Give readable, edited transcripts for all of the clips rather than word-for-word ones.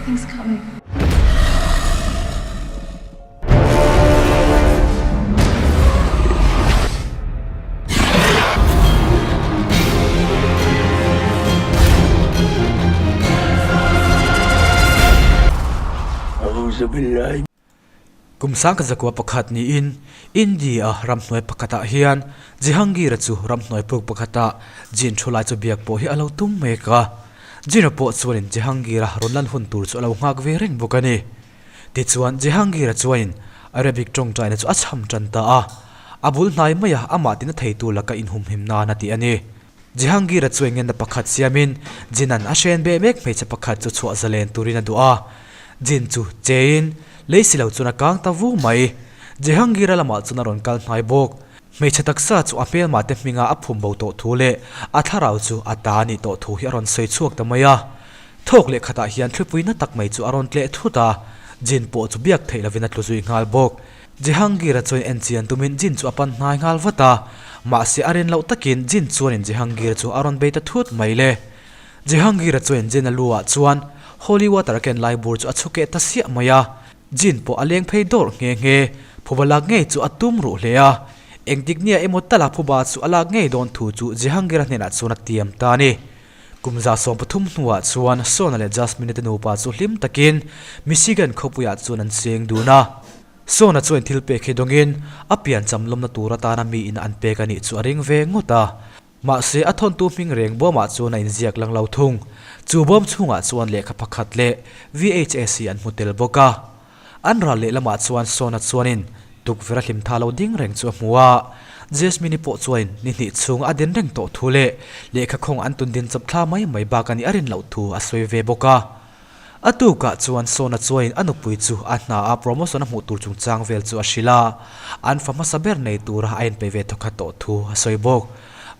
Something's coming. Kum 1901 niin India ramhnuai pakhatah hian Jehangir-a chu ramhnuai puk pakhata Jin thu lai chu biak pawh hi a lo tum mek a. Jin-a pawh chuanin Jehangir-a rawn lan hun tur chu a lo nghak ve reng bawk a ni. Tichuan Jehangir-a chuanin Arabic tawngtaina chu a chham tan ta a, a bul hnai maia amah tina theitu laka inhumhim nan a ti a ni. Jehangir-a chuan ngenna pakhat siamin Jin-a'n a hren beh mek hmeichhe pakhat chu chhuah zalen turin a duh a. Jin chu chein lei si lo chuan a kang ta vu mai. Jehangir-a lamah chuan a rawn kal hnai bawk. Hmeichhe taksa chu a hmelmah te hminga a phum bo tawh thu leh a thlarau chu a ta a nih tawh thu hi a rawn sawi chhuak ta mai a. Thawk leh khatah hian thlipui na tak mai chu a rawn tleh thut a, Jin pawh chu biak theih lovin a tlu zui nghal bawk. Jehangir-a chuan en chian tumin Jin chu a pan hnai nghal vat a, mahse a rin loh takin Jin chuanin Jehangir chu a rawn bei ta thut mai le. Jehangir-a chuan Jin-a lu ah chuan holy water a ken lai bur chu a chhu keh ta siah mai a, Jin pawh a leng phei dawrh nghe nghe, phuba lak ngei chu a tum ruh hle a. Engtik nia emaw tala phuba chu a lak ngei dawn thu chu Jehangir-a hnenah chuan a tiam ta a ni. Kum 13 hnuah chuan Sona leh Jasmine te nupa chu hlim takin Michigan khawpuiah chuan an cheng dun a. Sona chuan thil pek hi dawngin a piancham lawmna tur atana miin an pek a nih chu a ring ve ngawt a. Mahse a thawntu hming reng bawmah chuan a inziak lang lo thung. Chu bawm chhungah chuan lehkha pakhat leh VHS hi an hmu tel bawk a. An ral lehlamah chuan Sona chuanin tukverh a hlim tha lo ding reng chu a hmu a. Jasmine-i pawh chuanin ni hnih chhung a din reng tawh thu leh lehkha khawng an tun din chawp thla mai mai bak a nih a rin loh thu a sawi ve bawk a. A tukah chuan Sona chuanin a nupui chu a hna a promotion a hmuh tur chungchang vel chu a hrilh a, an fa hmasa ber nei tura a inpeih ve thawkhat tawh thu a sawi bawk.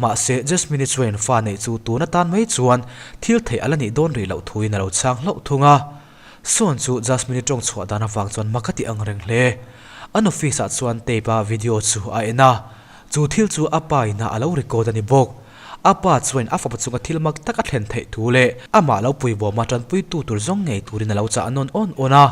Mahse, Jasmine-i chuanin fa neih chu tun atan mai chuan thil theih a la nih dawn rih loh thuin a lo chhang hlauh thung a. Sawn chu Jasmine-i tawng chhuah dan avang chuan mak a ti ang reng hle. An office ah chuan tape a video chu a en a, chu thil chu a pa in a lo record a ni bawk. A pa chuan a fapa chunga thil mak tak a thlen theih thu leh amah lo puibawma tanpuitu tur zawng ngei turin a lo chah nawn awn awn a.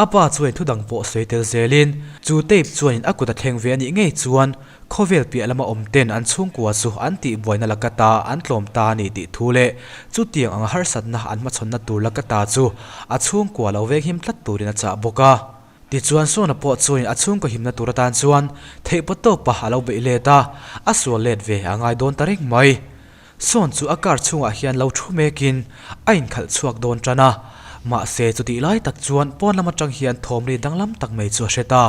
A pa chuan thudang pawh sawi tel zelin chu tape chuanin a kut a thleng ve a nih ngei chuan Khawvel piah lama awm ten an chhungkua chu an tihbuaina laka ta an tlawm ta a ni tih thu leh chutiang anga harsatna an hmachhawnna tur laka ta chu a chhungkua lo veng him tlat turin a chah bawk a. Tichuan Sawna pawh chuanin a chhungkaw himna tur atan chuan theihpaw tawpa a lo beih let a, a sual let ve a ngai dawn ta reng mai. Sawn chu a car chhungah hian lo thu mekin a inkhalh chhuak dawn tan a, mahse chutih lai tak chuan pawn lam atang hian thawmri danglam tak mai chu a hre ta.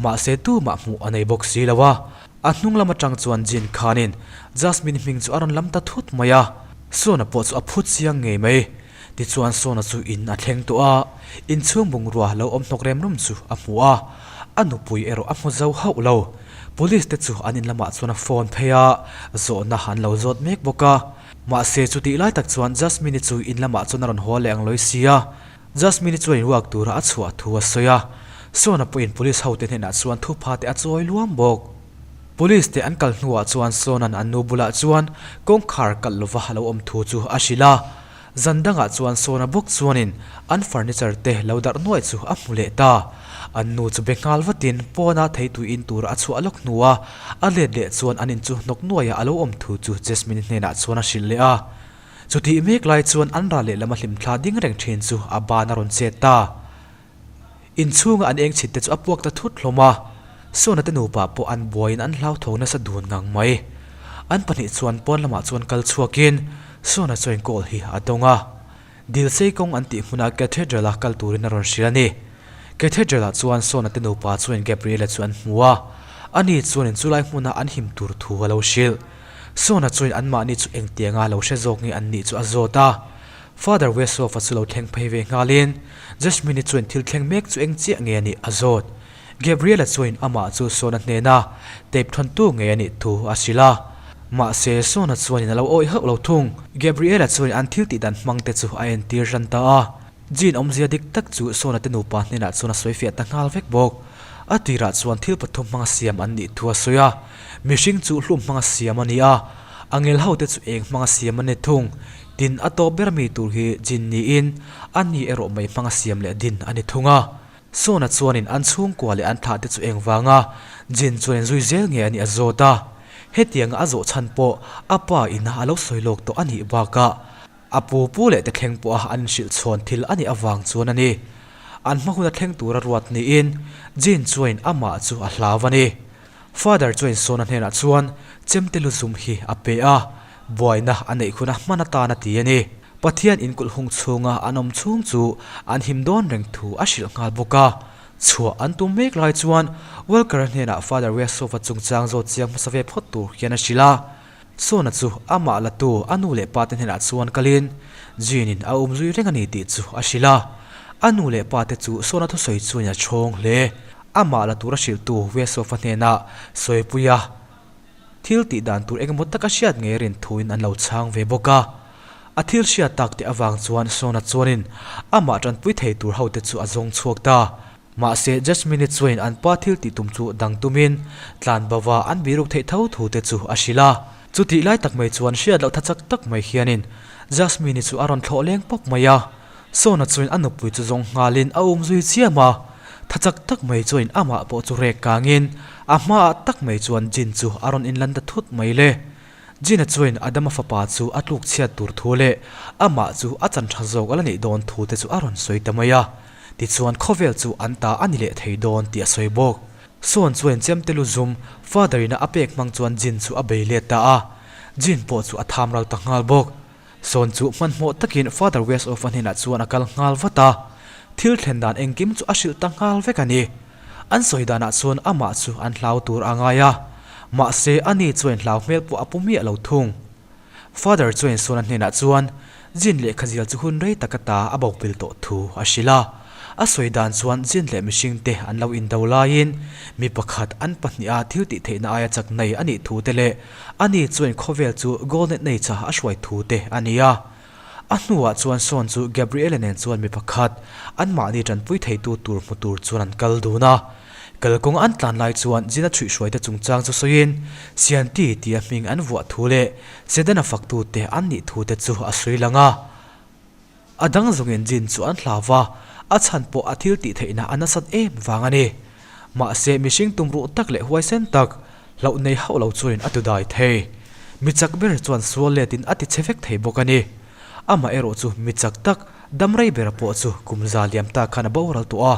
Mahse tumah hmuh a nei bawk si lo a, a hnung lam atang chuan Jin khanin Jasmine hming chu a rawn lam ta thut mai a, Sawna pawh chu a phut chiang ngei mai. Tichuan Sawna chu in a thleng tawh a, inchhung bungrua lo awm hnawk rem rum chu a hmu a, a nupui erawh a hmu zo hauh lo. Police te chu an in lamah chuan a phone phei a, zawhna an lo zawt mek bawk a. Mahse chutih lai tak chuan Jasmine-i chu in lamah chuan a rawn haw leh ang lawi si a, Jasmine-i chuan inruak tura a chhuah thu a sawi a, Sawna pawhin police hote hnenah chuan thupha te a chawi luam bawk. Police te an kal hnuah chuan Sawna'n an nu bulah chuan kawngkhar kalh lova a lo awm thu chu a hrilh a. Zan dangah chuan Sawna bawk chuanin an furniture te lo darh nuaih chu a hmu leh ta. An nu chu be nghal vatin pawna theitui in tur a chhuah lawk hnua a let leh chuan an in chu hnawk nuaia a lo awm thu chu Jasmine hnenah chuan a hrilh leh a. Chutih mek lai chuan an ral lehlam a hlimthla ding reng thin chu a ban a rawn chet ta. Inchhunga an eng chhit te chu a puak ta thut hlawm a, Sawna te nupa pawh an buaiin an hlauthawng nasa dun ngang mai. An pahnih chuan pawn lamah chuan kal chhuakin Sawna chuan call hi a dawng a. Dilsei kawng an tih hmuna Cathedral a kal turin a rawn hrilh a ni. Cathedral ah chuan Sawna te nupa chuan Gabriela chu an hmu a, ani chuanin chulai hmuna an him tur thu a lo hrilh. Sawna chuan anmahni chu engtianga lo hre zawk nge an nih chu a zawt a. Father Westhoff-a chu lo thleng phei ve nghalin Jasmine-i chuan thil thleng mek chu eng chiah nge a nih a zawt. Gabriel-a chuan amah chu Sona hnena tape thawntu ngei a nih thu a hrilh a. Mahse, Sona chuanin a lo awih hauh lo thung. Gabriel-a chuan an thil tih dan hmang te chu a entir hran ta a. Jean awmzia dik tak chu Sona te nupa hnenah chuan a sawi fiah ta nghal vek bawk. A tirah chuan thil pathum hmanga siam an nih thu a sawi a. Mihring chu hlum hmanga siam a ni a. Angel hote chu eng hmanga siam a ni thung. Tin, a tawp ber mi tur hi Jin niin a ni erawh mei hmanga siam leh din a ni thung a. Sawna chuanin an chhungkua leh an thlahte chu eng vanga Jin chuan zui zel nge a nih a zawt a. Hetianga a zawh chhan pawh a pa ina a lo sawi lawk tawh a nih bakah a pu pu leh te thleng pawha an inhrilh chhawn thil a nih avang chuan a ni. An hma huna thleng tura ruat niin Jin chuanin amah chu a hlau a ni. Father chuanin Sawna hnenah chuan chemte lu zum hi a pe a, buaina a neih hun a hman atan a ti a ni. Pathian inkulh hung chhunga an awm chhung chu an him dawn reng thu a hrilh nghal bawk a. Chhuah an tum mek lai chuan Walker-a hnenah Father Westhoff-a chungchang zawt chiang hmasa ve phawt tur hian a hrilh a. Sawna chu amah latu a nu leh pate hnenah chuan kalin Jean-in a um zui reng a ni tih chu a hrilh a. A nu leh pate chu Sawna thusawi chuan a chhawng hle. Amah la tura hrilhtu Westhoff-a hnenah sawipui a. Thil tih dan tur engemaw taka hriat ngei rin thuin an lo chhang ve bawk a. A thil hriat tak te avang chuan Sona chuanin amah tanpui thei tur hote chu a zawng chhuak ta. Mahse Jasmine-i chuanin an pa thil tih tum chu dang tumin tlan bova an biruk theih tho thu te chu a hrilh a. Chutih lai tak mai chuan hriat loh tha chak tak mai hianin Jasmine-i chu a rawn thlawh leng pawp mai a. Sona chuanin a nupui chu zawng nghalin a um zui chiam a. Tha chak tak mai chuanin amah pawh chu rek kangin a hmaah tak mai chuan Jin chu a rawn inlan ta thut mai le. Jin-a chuanin Adama fapa chu a tluk chhiat tur thu leh amah chu a chan tha zawk a la neih dawn thu te chu a rawn sawi ta mai a. Tichuan khawvel chu an ta a ni leh thei dawn tih a sawi bawk. Sawn chuanin chemte lu zum Father-ina a pek hmang chuan Jin chu a bei let ta a. Jin pawh chu a tham ral ta nghal bawk. Sawn chu hmanhmawh takin Father Westhoff-a hnenah chuan a kal nghal vat a, thil thlen dan engkim chu a hrilh ta nghal vek a ni. An sawi danah chuan amah chu an hlau tur a ngai a, mahse ani chuan hlau hmel pawh a pu miah lo thung. Father chuan Sawna hnenah chuan Jin lehkha zial chu hun rei tak ata a bo pil tawh thu a hrilh a. A sawi dan chuan Jin leh mihringte an lo indo laiin mi pakhat an pahniha thil tih theihna aia chak nei a nih thu te leh Ani chuan khawvel chu Golden Age-a a hruai thu te a ni a. A hnuah chuan Sean chu Gabriela nen chuan mi pakhat, anmahni tanpui theitu tur hmu tur chuan an kal dun a. Kalkawng an tlan lai chuan Gina chhuihhruaite chungchang chu sawiin, Sianti tia hming an vuah thu leh Sedana faktute an nih thu te chu a sawi lang a. A dang zawngin Jin chu an hlau va, a chhan pawh a thil tih theihna a nasat em vang a ni. Mahse, mihring tumruh tak leh huaisen tak, hlauh nei hauh lo chuanin a tudai thei. Mi chak ber chuan sual letin a ti che vek thei bawk a ni. Amah erawh chu mi chak tak, dam rei bera pawh chu kum za liam ta khan a boral tawh a.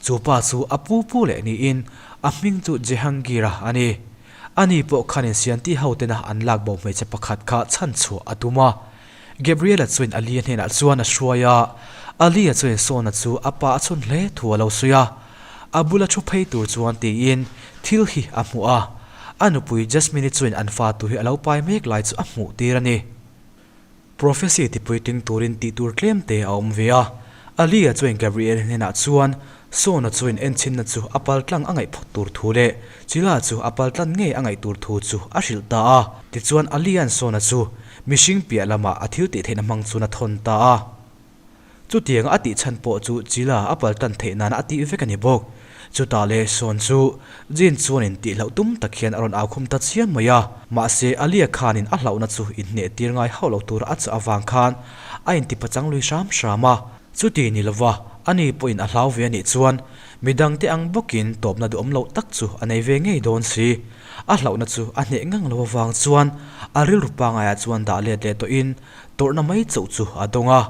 Chu pa chu a pu pu leh niin a hming chu Jehangir-a a ni. Ani pawh khanin Sianti ho tena an lak bo hmeichhe pakhat kha chhanchhuah a tum a. Gabriela chuan Ali-a hnenah chuan a hruai a, Ali-a chuan Sona chu a pa a chhun hle thu a lo sawi a. A bula thu phei tur chuan tiin thil hi a hmuh a, a nupui Jasmine-i chuan an fa tur hi a lo pai mek lai chu a hmuh tir a ni. Prophecy tipuitling turin tih tur tlem te a awm ve a, Ali-a chuan Gabriela hnenah chuan Sona chuan enchinna chu a paltlang a ngaih phawt tur thu leh Chila chu a paltlan ngei a ngaih tur thu chu a hrilh ta a. Tichuan Ali-a'n Sona chu Mihring piah lamah a thil tih theihna hmang chuan a thawn ta a. Chutianga a tih chhan pawh chu Chila a paltan theih nana a tih vek a ni bawk. Chutah leh Sawn chu Jin chuanin tih hlauh tum tak hian a rawn au khum ta chiam mai a. Mahse Alia khanin a hlauhna chu inhneh tir ngai hauh lo tura a chah avang khan a intipachang lui hram hram a. Chuti ni lova ani pawhin a hlau ve a nih chuan midangte ang bawkin tawpna duhawm loh tak chu a nei ve ngei dawn si. A hlauhna chu a hneh ngang lo avang chuan a rilru pangaiah chuan dah let leh tawhin tawrhna mai chauh chu a dawng a.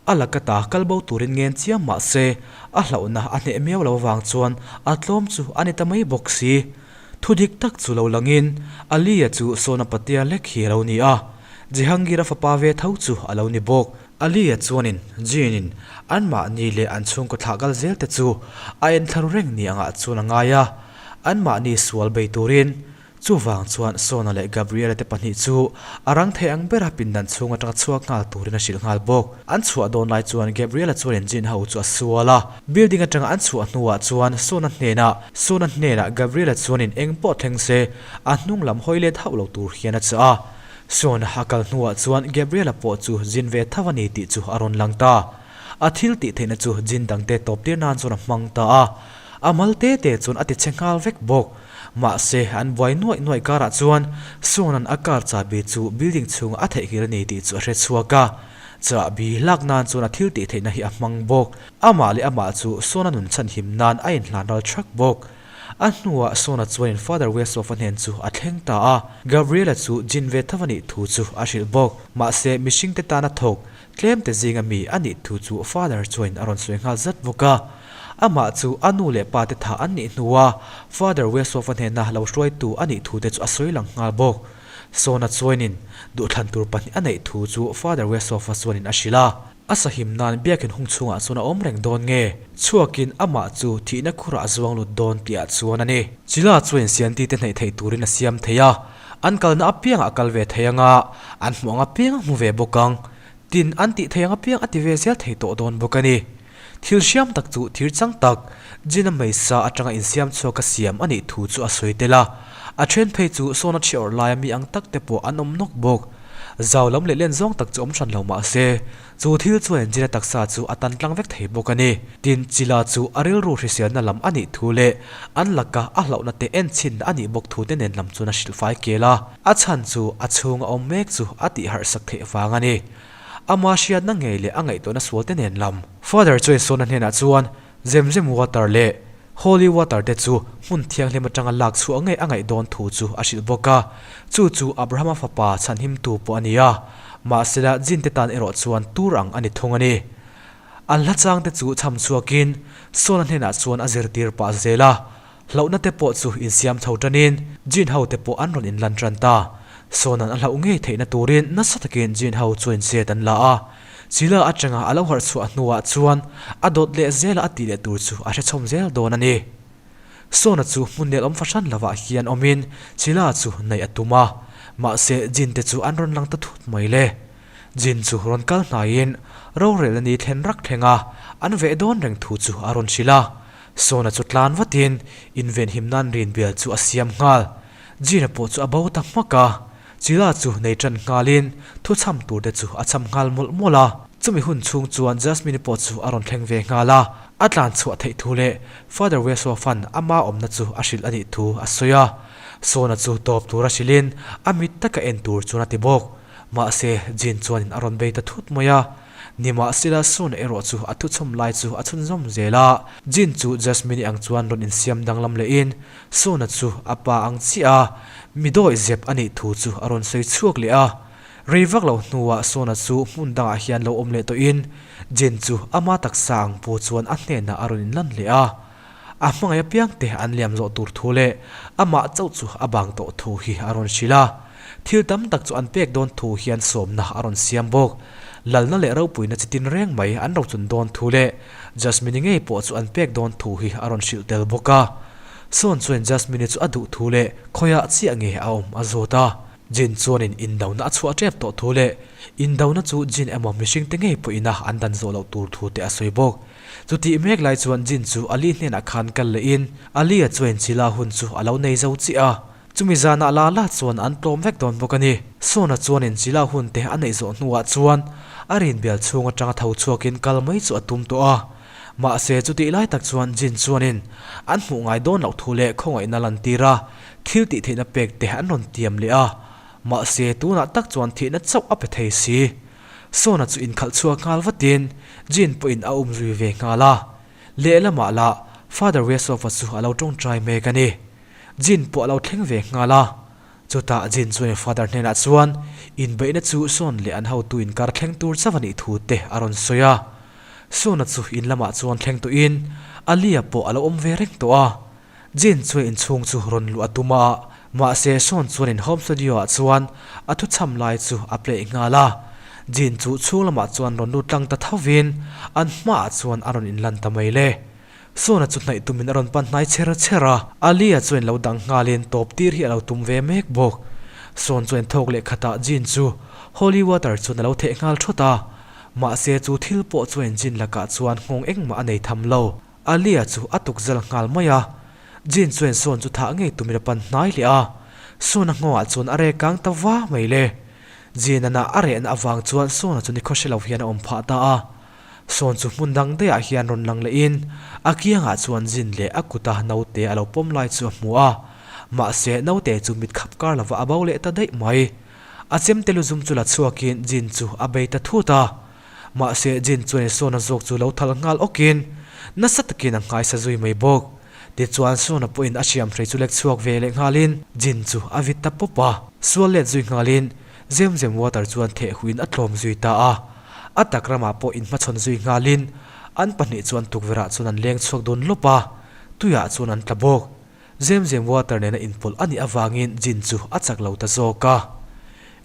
A laka ta kal bo turin ngen chiam mah se a hlauhna a hneh miau lo avang chuan a tlawm chu a ni ta mai bawk si. Thu dik tak chu lo langin Aliya chu Sona Patia lek hi a lo ni a, Jehangir-a fapa ve tho chu a lo ni bawk. Aliya chuanin Jean-in anmahni leh an chhungkaw thlah kal zel te chu a enthla ru reng ni angah chuan a ngai a. Anmahni sual bei turin chuvang chuan Sona leh Gabriela te pahnih chu a rang thei ang bera pindan chhung atanga chhuak nghal turin a hrilh nghal bawk. An chhuah dawn lai chuan Gabriela chuanin Jean ho chu a sual a. Building atanga an chhuah hnuah chuan Sona hnenah Sona hnenah Gabriela chuanin eng pawh thleng se a hnung lam hawi let hauh lo tur hian a chah a. Sona a kal hnuah chuan Gabriela pawh chu zin ve tho a ni tih chu a rawn lang ta. A thil tih theihna chu zin dangte tawp tir nan chuan a hmang ta a. A mal te te chuan a ti chhe nghal vek bawk. Mahse, an buai nuaih nuaih karah chuan Sean-a'n a car chahbi chu building chhungah a theihnghilh a ni tih chu a hre chhuak a. Chahbi lak nan chuan a thil tih theihna hi a hmang bawk. Amah leh amah chu Sean-a nun chhanhim nan a inhlan ral thak bawk. A hnuah Sean-a chuanin Father Westhoff-a hnen chu a thleng ta a. Gabriel-a chu jin ve tho a nih thu chu a hrilh bawk. Mahse, mihringte tana thawk Tlemte zinga mi a nih thu chu Father chuain a rawn sawi nghal zat bawk a. Amah chu a nu leh pa te tha an nih hnua Father Westhoff-a hnena lo hruaitu a nih thu te chu a sawi lang nghal bawk. Sawna chuainin duhthlan tur pahnih a neih thu chu Father Westhoff-a chuanin a hrilh a. A sahim nan biakin hung chhungah chuan a awm reng dawn nge? Chhuakin amah chu thihna khurah a zuang lut dawn tihah chuan a ni. Chila chuain Sianti te hnaih theih turin a siam thei a. An kalna apiangah a kal ve thei anga, an hmuh ang apiang a hmu ve bawk ang. Tin, an tih thei ang apiang a ti ve zel thei tawh dawn bawk a ni. Thil hriam tak chu thir chang tak, Gina hmeisa atanga insiam chhuak a siam a nih thu chu a sawi tel a. A then phei chu sawna thi awrh laia mi ang tak te pawh an awm nawk bawk. Zau lam leh len zawng tak chu awm hran lo mah se, Chu thil chuan Jina taksa chu a tan tlang vek thei bawk a ni. Tin, Chila chu a rilru hriselna lam a nih thu leh an laka a hlauhna te en chhinna a nih bawk thu te nen lam chuan a hrilh fai kel a. A chhan chu a chhung a awm mek chu a tih harh sak theih vang a ni. Ama hriatna ngei leh a ngaihtuahna sual te nen lam. Father chuan Sona hnenah chuan Zemzem water leh Holy water te chu hmun thianghlim atanga lak chhuah ngei a ngaih dawn thu chu a hrilh bawk a. Chu chu Abrahama fapa chhanhimtu pawh a ni a, mahsela Jin te tan erawh chuan tur ang a ni thung a ni. An hla chang te chu chham chhuakin Saul-a hnenah chuan a zirtir pah zel a, hlauhna te pawh chu insiam chho tanin Jin ho te pawh an rawn inlan tan ta. Sawn-a'n a hlauh ngei theihna turin nasa takin Jin ho chuan chet an la a. Chila atanga a lo harh chhuah hnuah chuan a dawt leh zela a tih leh tur chu a hre chhawm zel dawn a ni. Sawna chu hmun nelawm fahran lovah hian awmin Chila chu neih a tum a, mahse Jin te chu an rawn lang ta thut mai le. Jin chu rawn kal hnaiin rorelna ni thlen rak thleng a, an veh dawn reng thu chu a rawn hrilh a. Sawna chu tlan vatin invenhim nan rinbial chu a siam nghal. Jin-a pawh chu a bo ta hmak a. Chila chu nei ṭan nghalin thu chham tur te chu a chham nghal mawlh mawlh a. Chumi hun chhung chuan Jasmine-i pawh chu a rawn thleng ve nghal a. A tlan chhuah theih thu leh Father Weswafa'n ama awmna chu a hrilh a nih thu a sawi a. Sawna chu tawp tura hrilhin a mit taka en tur chuan a ti bawk. Mahse, Jean chuanin a rawn bei ta thut mai a. Nimahsela, Sawna erawh chu a thuchhawm lai chu a chhunzawm zel a. Jean chu Jasmine-i ang chuan rawn insiam danglam lehin Sawna chu a pa ang chiah a, mi dawi zep a nih thu chu a rawn sawi chhuak leh a. Rei vak loh hnuah Sawna chu hmun dangah hian lo awm leh tawhin Jen chu ama taksa ang pu chuan a hnenah a rawn inlan leh a. A hmangaih apiang te an liam zawh tur thu leh amah chauh chu a bang tawh thu hi a rawn hrilh a. Thil tam tak chu an pek dawn thu hian sawmna a rawn siam bawk. Lalna leh ropuina chi tin reng mai an rochun dawn thu leh Jasmine-i ngei pawh chu an pek dawn thu hi a rawn hrilh tel bawk a. Sawn chuan Jasmine-i chu a duh thu leh khawiah chiah nge a awm a zawt a. Jin chuanin indona a chhuah tep tawh thu leh indona chu Jin emaw mihringte ngei pawhin a an dan zawh loh tur thu te a sawi bawk. Chutih mek lai chuan Jin chu Ali hnenah khan kal lehin Ali-a chuan Chila hun chu a lo nei zo chiah a. Chumi zanah la la chuan an tlawm vek dawn bawk a ni. Sawna chuanin Chila hun te a neih zawh hnuah chuan a rinbial chhung atanga tho chhuakin kal mai chu a tum tawh a. Mahse chutih lai tak chuan Jin chuanin an hmuh ngai dawn loh thu leh khawngaihna lantir a, thil tih theihna pek te an rawn tiam leh a. Mahse tunah tak chuan thihna chauh a pe thei si. Sawna chu inkhalh chhuak nghal vatin Jin pawhin a umzui ve nghal a. Lehlamah lah Father Wesova chu a lo tawngtai mek a ni. Jin pawh a lo thleng ve nghal a. Chutah Jin chuan Father hnenah chuan inbeihna chu Son leh an hotu inkar thleng tur chauh a nih thu te a rawn sawi a. Sona chu in lamah chuan thleng tawhin Alia pawh a lo awm ve reng tawh a. Jin chuan inchhung chu rawn luh a tum a, mahse Son chuan in home studio ah chuan a thuchham lai chu a play nghal a. Jin chu chhung lamah chuan rawn lut tlang ta thovin an hmaah chuan a rawn inlan ta mai le. Sona chu hnaih tumin a rawn pan hnai chher chher a, Alia chuan lo dang nghalin tawp tir hi a lo tum ve mek bawk. Son chuan thawk leh khatah Jin chu holy water chuan a lo theh nghal thawt a, mahse chu thil pawh chuan Jin lakah chuan nghawng engmah a nei tham lo. Alia chu a tuk zal nghal mai a, Jin chuan Son chu thah ngei tumin a pan hnai leh a, Son a nghawngah chuan a reh kang ta va mai le. Jin a nah a rehna avang chuan Sona chu nikhaw hre lo hian a awm phah ta a. Sawn chu hmun dang daihah hian rawn lang lehin a kiangah chuan zin leh a kuta naute a lo pawm lai chu a hmu a. Mahse, naute chu mit khap kar lova a bo leh ta daih mai. A chemte lu zum chu la chhuakin Jin chu a bei ta thut a. Mahse, Jin chuan Sona zawk chu lo thal nghal awkin nasa takin a nghaisa zui mai bawk. Tichuan Sona pawhin a hriam hrei chu lek chhuak ve leh nghalin Jin chu a vit ta pawp a. Sual let zui nghalin Zem Zem Water chuan theh huiin a tlawm zui ta a. A tak ramah pawh inhmachhawn zui nghalin an pahnih chuan tukverhah chuan an leng chhuak dun lawp a, tuiah chuan an tla bawk. Zem Zem Water nena inpawlh a nih avangin Jin chu a chak lo ta zawk a.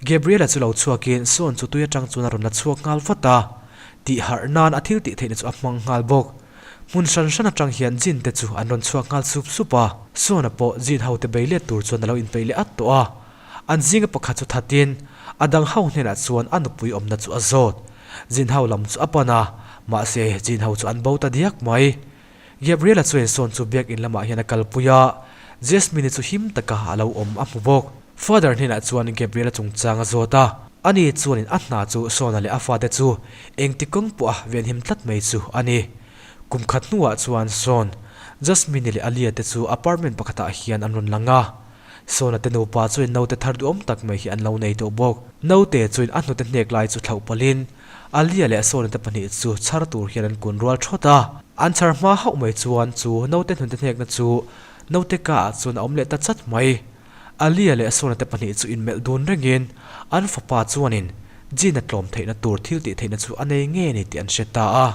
Gabriela chu lo chhuakin Sean chu tui atang chuan a rawn la chhuak nghal vat a, tih harh nan a thil tih theihna chu a hmang nghal bawk. Hmun hran hran atang hian Jin te chu an rawn chhuak nghal sup sup a, Sean-a pawh Jin ho te bei let tur chuan a lo inpeih leh at tawh a. An zinga pakhat chu thatin a dang ho hnenah chuan a nupui awmna chu a zawt. Jin ho lam chu a pan a, mahse Jin ho chu an bo ta diak mai. Gabriela chuan Sean chu biakinn lamah hian a kalpui a, Jasmine-i chu him taka a lo awm a hmu bawk. Father hnenah chuan Gabriela chungchang a zawt a, ani chuanin a hna chu Sean-a leh a fate chu engti kawng pawh a venhim tlat mai chu a ni. Kum khat hnuah chuan Sean, Jasmine-i leh Alia te chu apartment pakhatah hian an rawn lang a. Sean-a te nupa chuan naute thar duhawm tak mai hi an lo nei tawh bawk. Naute chuan a hnute hnek lai chu thlauh palhin Alia leh Sawna te pahnih chu chhar tur hian an kun rual thawt a. An chhar hma hauh mai chuan chu naute hnute hnekna chu naute ka ah chuan a awm leh ta chat mai. Alia leh Sawna te pahnih chu inmelh dun rengin an fapa chuanin Jin-a tlawm theihna tur thil tih theihna chu a nei ngei a ni tih an hre ta a.